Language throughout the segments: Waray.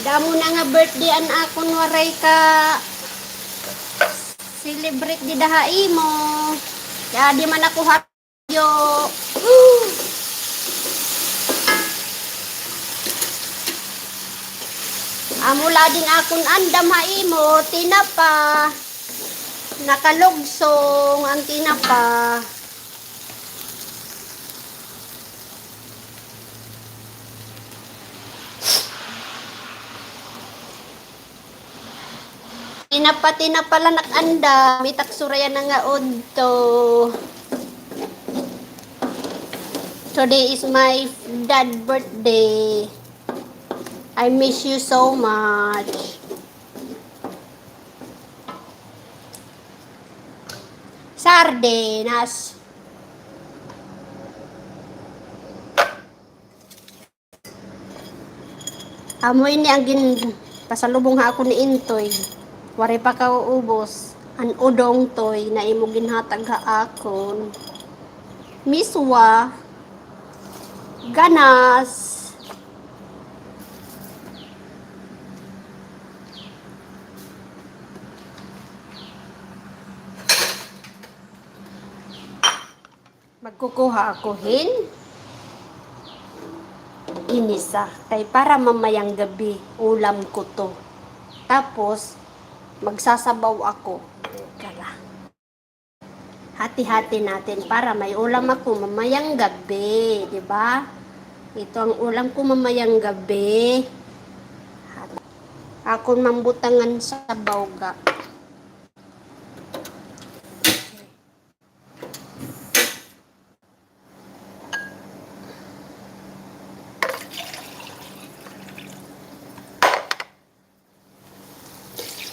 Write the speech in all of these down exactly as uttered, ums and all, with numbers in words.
Damo na nga birthday an akon waray ka celebrate dida ha imo. Kay adi man ako ha radyo. Amo la din akon andam ha imo, tinapa. Nakalugsong an tinapa. Tinapa, tinapa la nak andam, itak surayan na nga udto. Today is my dad birthday. I miss you so much. Sardinas. Amo ini an ginpasalubong ha akon ni Intoy. Waray pa kaubos an udong, Toy, na imo ginhatag ha akon. Miswa. Ganas. Magkukuha ako hin ginisa. Kay para mamayang gabi, ulam ko 'to. Tapos, magsasabaw ako. Tara. Hati-hati natin para may ulam ako mamayang gabi, di ba? Ito ang ulam ko mamayang gabi. Akon man butangan sabaw ga.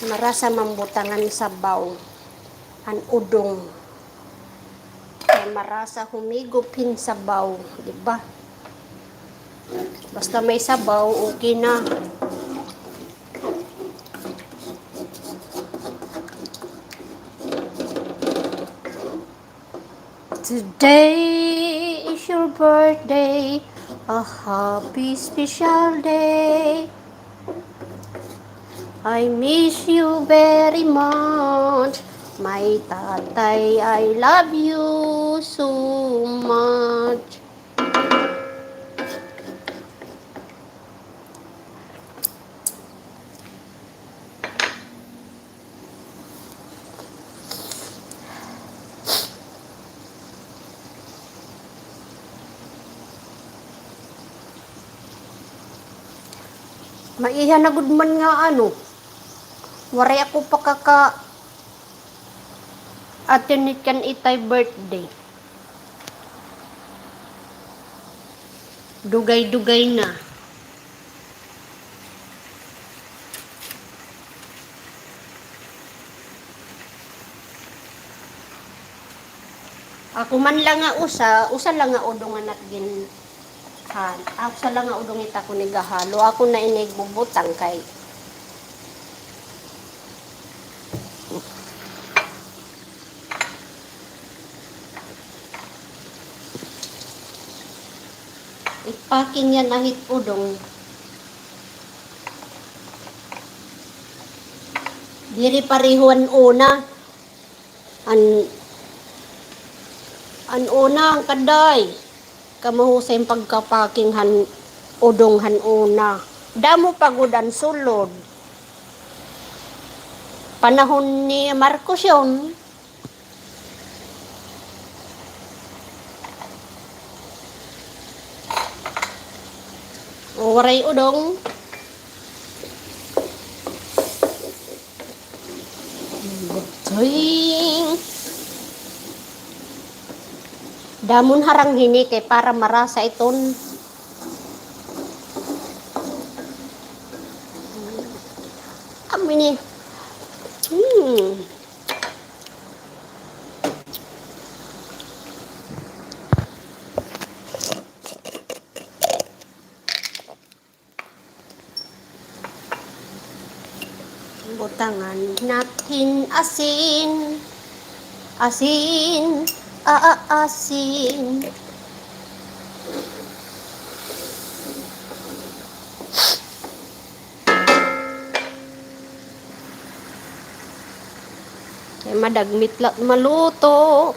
Marasa man butangan sabaw an udong. Kay marasa humigop hin sabaw, di ba? Basta may sabaw, okay na. Today is your birthday, a happy special day. I miss you very much, my tatay, I love you so much. Maiha na gud man nga ano. Waray ako pakaka-attend kan itay birthday. Dugay-dugay na. Ako man la nga usa, usa la nga udong an ak gin-, ha, usa la nga udong it akon igahalo. Ako na ini igbubutang kay Ipaking yana hit udong. Diri pareho an una. An, an una, an kaday. Kamahusay an pagkapaking han udong han una. Damo pa gud an sulod. Panahon ni Marcos yun. O, waray udong. Butoy. Damon harang hini kay para marasa iton. Amo ini. Hmm. Butangan natin asin. Asin. A, a, asin. Madagmit la maluto.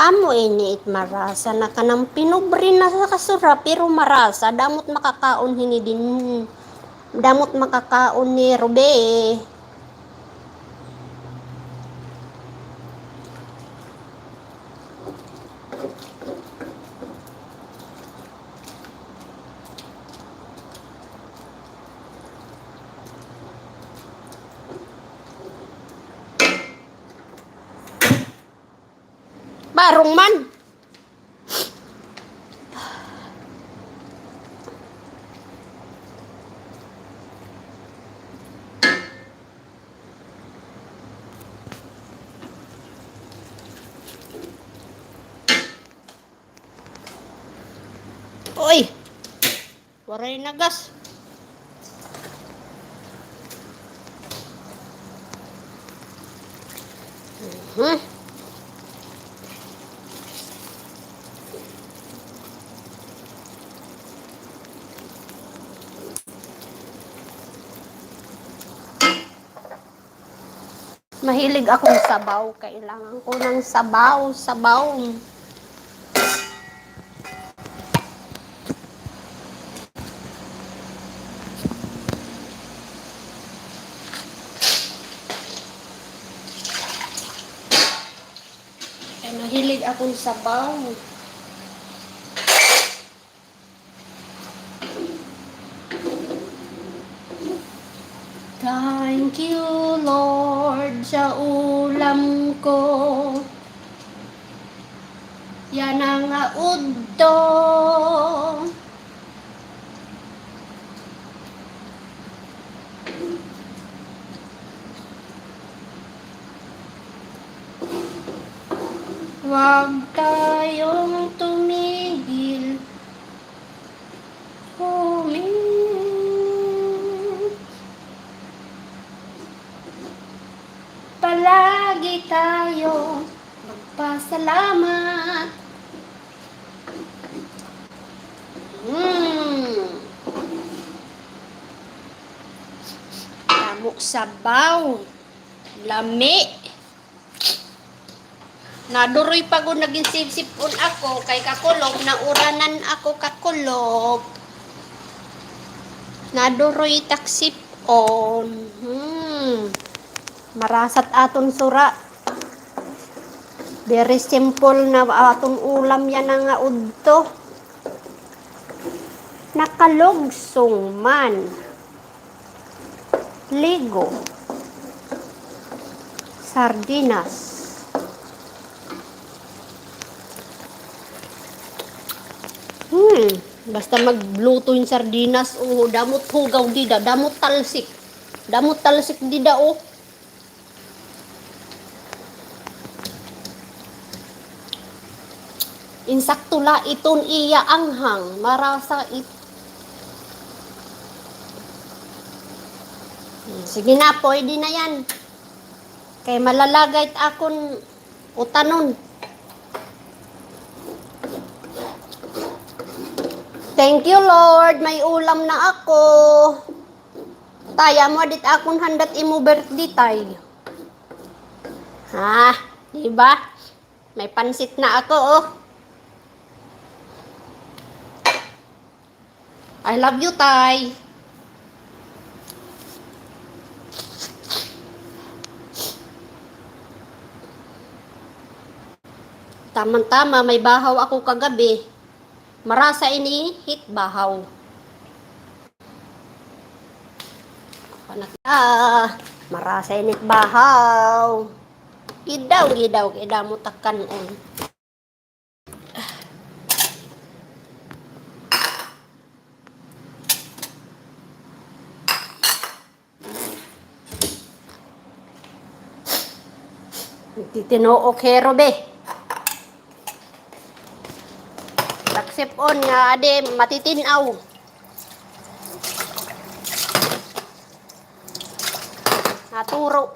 Amo ini it marasa na kanan pinobre na sa kasura, pero marasa, damo it makakaon hini din, damo it makakaon ni Ruby. Barong man. Uy! Waray na gas. Mhm. Mahilig akong sabaw. Kailangan ko ng sabaw, sabaw. Kaya mahilig akong sabaw. Thank you, Lord, sa ulam ko. Yana nga udto. Huwag tayong tumigil. Humingi. Palagi tayo magpasalamat. Hmm. Damo sabaw. Lami. Naduroy pa gud, nag-iinsip-sip-on ako kay kakulop, nauranan ako kakulop. Naduroy tak sip-on. Hmm. Marasa it aton sura. Very simple na aton ulam yana nga udto. Nakalugsong man. Ligo. Sardinas. Hmm, basta magluto hin sardinas, o, damo it hugaw dida, damo it talsik. Damo it talsik dida, o. Insakto la iton iya anghang, marasa it-, sige na, pwede na yan. Kay malalagay it akon utanon. Thank you, Lord. May ulam na ako. Tay, amo adi it akon handa it imo birthday, tay. Ha? Di ba? May pansit na ako, o. I love you, tay. Tamang-tama, may bahaw ako kagabi. Marasa ini hit bahaw. Anak, ah, marasa ini hit bahaw. Gidaw, gidaw, gidaw mo takan, eh. Titinuok hero, be. Sipon nga adi matitin-aw. Naturo.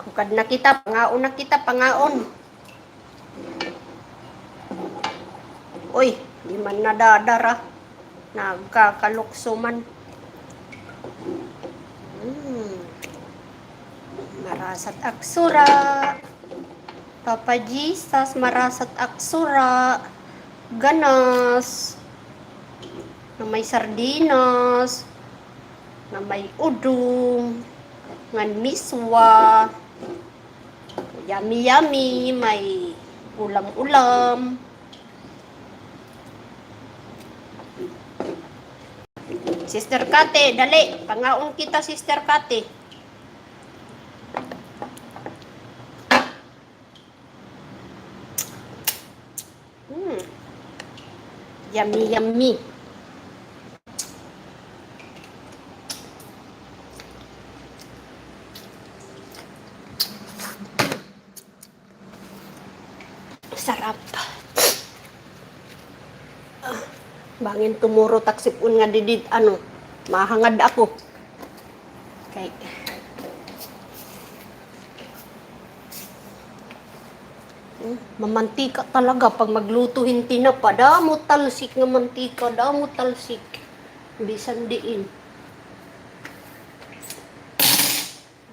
Hukad na kita, pangaon na kita, pangaon. Uy, di man nadadara. Nagkakalukso man. Mm. Marasa it ak sura. Papa Jesus, marasa it ak sura. Ganas. Nga may sardinas. Nga may udong. Ngan miswa. Yummy, yummy. May ulam-ulam. Sister Kate, dali. Pangaon kita, Sister Kate. Hmm. Yummy, yummy. Sarap. Ah, bangin tumuro it ak sipon nga didi, ano, mahangad ako. Kay, hmm, mamantika talaga pag magluto hin tinapa. Damo talsik nga mantika, damo talsik. Bisan diin.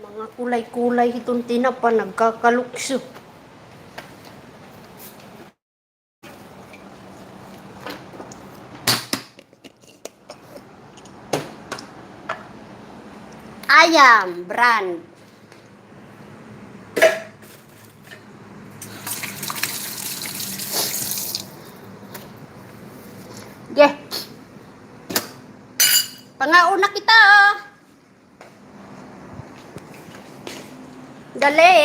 Mga kulay-kulay hiton tinapa, nagkakalukso. Ayam brand. Ge. Pangaon na kita, ah. Dali.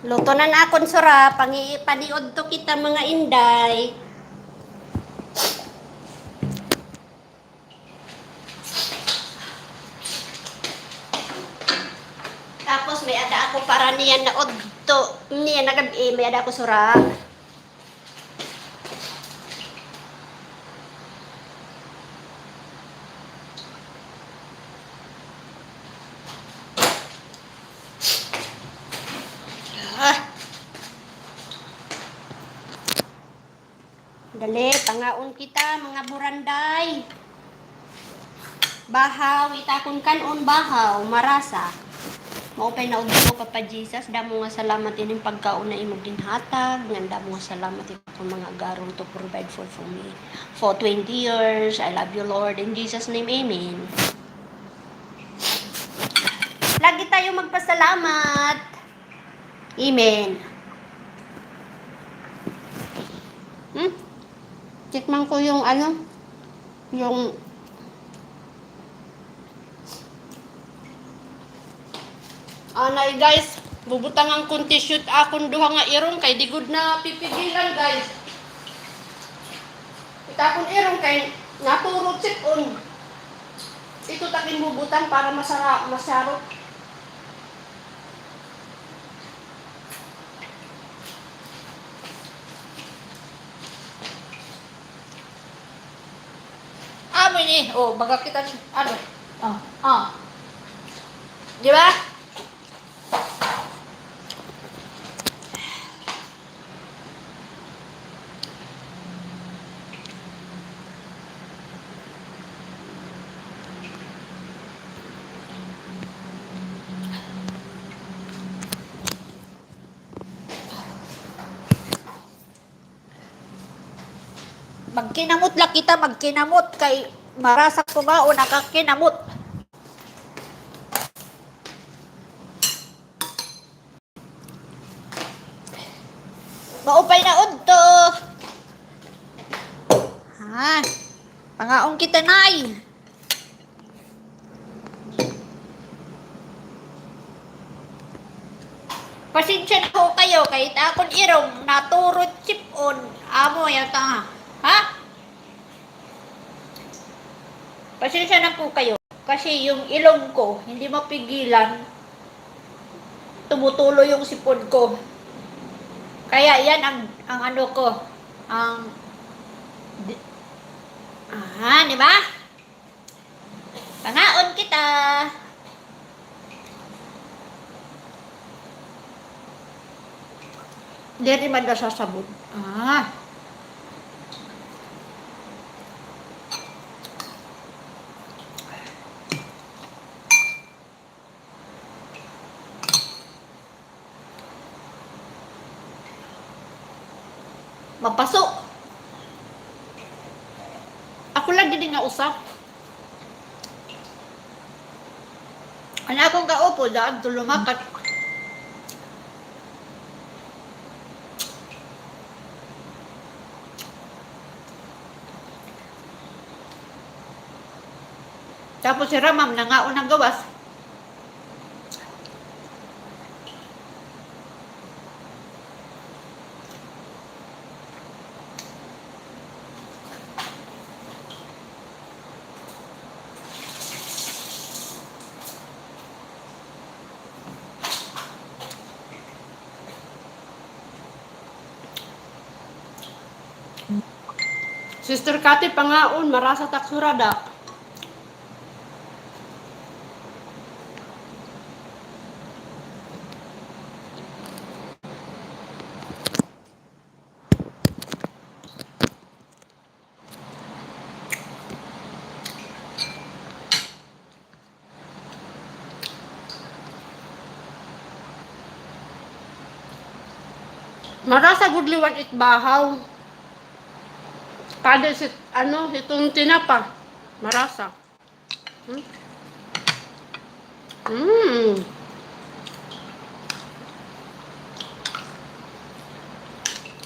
Luto na an akon sura, pangi-, paniudto kita, mga inday. Tapos may-ada ako para niyan na udto. Niyan na gab-i, may-ada ako sura. Ah. Dali, pangaon kita, mga buranday. Bahaw, it akon kan-on bahaw, marasa. Maupay na udto, Papa Jesus. Damo nga salamat inin pagkaon na imo ginhatag. Ngan damo nga salamat it akon mga agarong to provide food for me for twenty years. I love you, Lord. In Jesus' name, amen. Lagi tayo magpasalamat. Amen. Hmm? Tikman ko yung ano, yung, anay, guys, bubutangan kon tissue it akon duha nga irong kay di gud napipigilan, guys. It akon irong kay naturo it sipon. Ito it ak ginbubutang para masara-, masarot. Amo ini, o, baga kita ni, ano? O, o. Di ba? Magkinamot la kita, magkinamot kay marasa kumaon, nakakinamot. Maupay na udto. Ha? Pangaon kita, Nay. Pasensya na ho kayo, kay it akon irong naturod sip-on. Amo yata. Ha? Pasensya na po kayo. Kasi yung ilong ko, hindi mapigilan. Tumutulo yung sipon ko. Kaya yan ang, ang ano ko, ang, di-, ah, di ba? Pangaon kita. Diri man nasasabot. Ah. Mapaso. Ako lang gid nga usa. An akong kaupo, daan to lumakat. Tapos si Ramam, nangaon ng gawas. Sister Cathy, pangaon, marasa taksurada. Marasa gud liwat it bahaw. Kada si, ano, itong tinapa. Marasa. Hmm? Mm.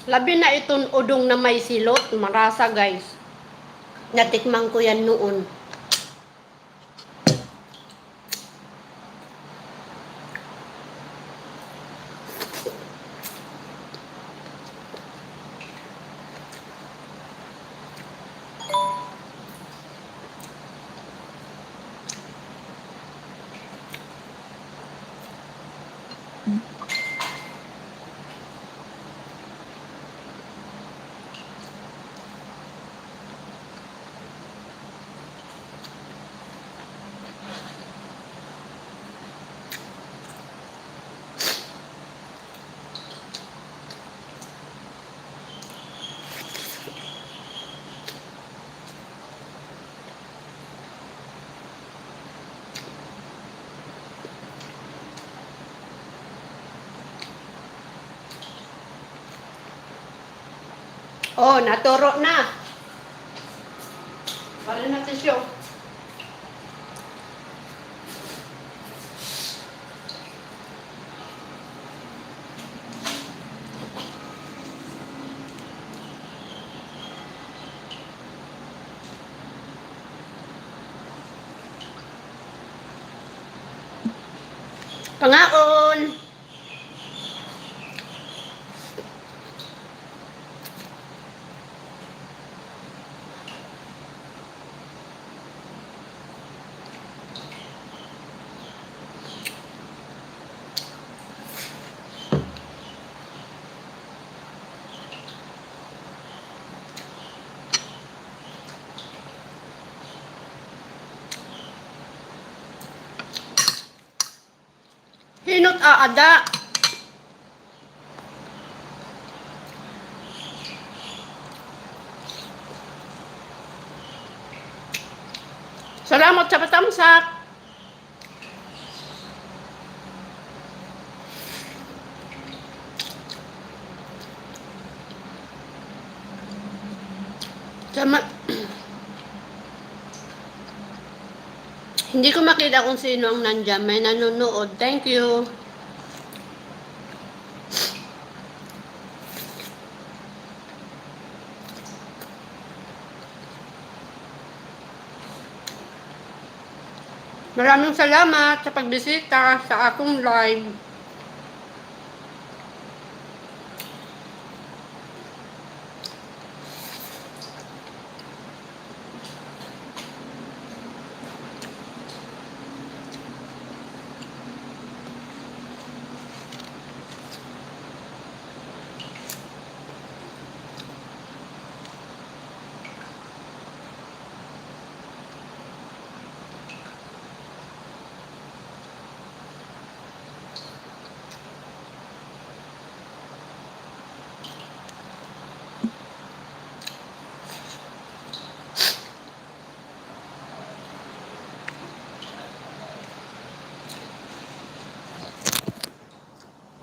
Labi na iton udong na may silot, marasa, guys. Natikman ko yan noon. Oh, naturo na. Wala na tissue. Pangaon. Hin-o it aada? Salamat sa patamsak. Sama-, hindi ko makita kung sino ang nandiyan. May nanonood. Thank you. Maraming salamat sa pagbisita sa akong live.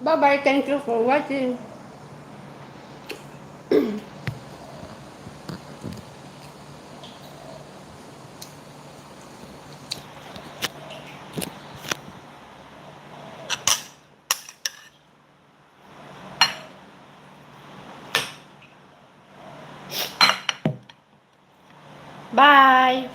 Bye-bye. Thank you for watching. Bye.